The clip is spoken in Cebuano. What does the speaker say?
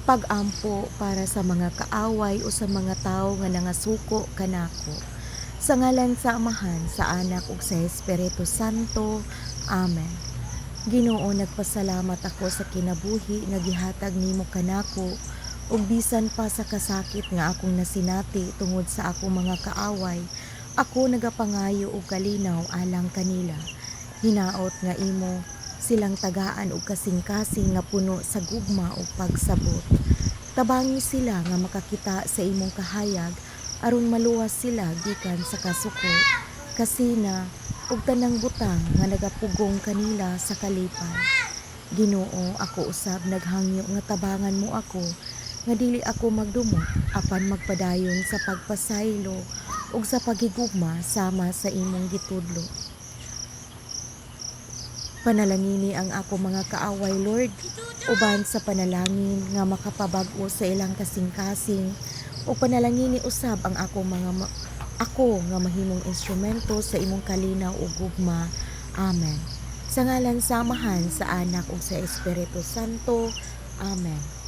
Pag-ampo para sa mga kaaway o sa mga tawo nga nangasuko kanako. Sa ngalan sa Amahan, sa Anak ug sa Espiritu Santo. Amen. Ginoo, nagpasalamat ako sa kinabuhi nga gihatag nimo kanako ug bisan pa sa kasakit nga akong nasinati tungod sa akong mga kaaway, ako nagapangayo og kalinaw alang kanila. Hinaot nga imo silang tagaan og kasing-kasing nga puno sa gugma ug pagsabot. Tabangi sila nga makakita sa imong kahayag aron maluwas sila gikan sa kasuko, kasina ug tanang butang nga nagapugong kanila sa kalipay. Ginoo, ako usab naghangyo nga tabangan mo ako nga dili ako magdumot apan magpadayon sa pagpasaylo ug sa paghigugma sama sa imong gitudlo. Panalangini ang ako mga kaaway, Lord, uban sa panalangin nga makapabag-o sa ilang kasing-kasing ug panalangini usab ang ako mga ako nga mahimong instrumento sa imong kalinaw ug gugma. Amen. Sa ngalan sa Amahan, sa Anak ug sa Espiritu Santo. Amen.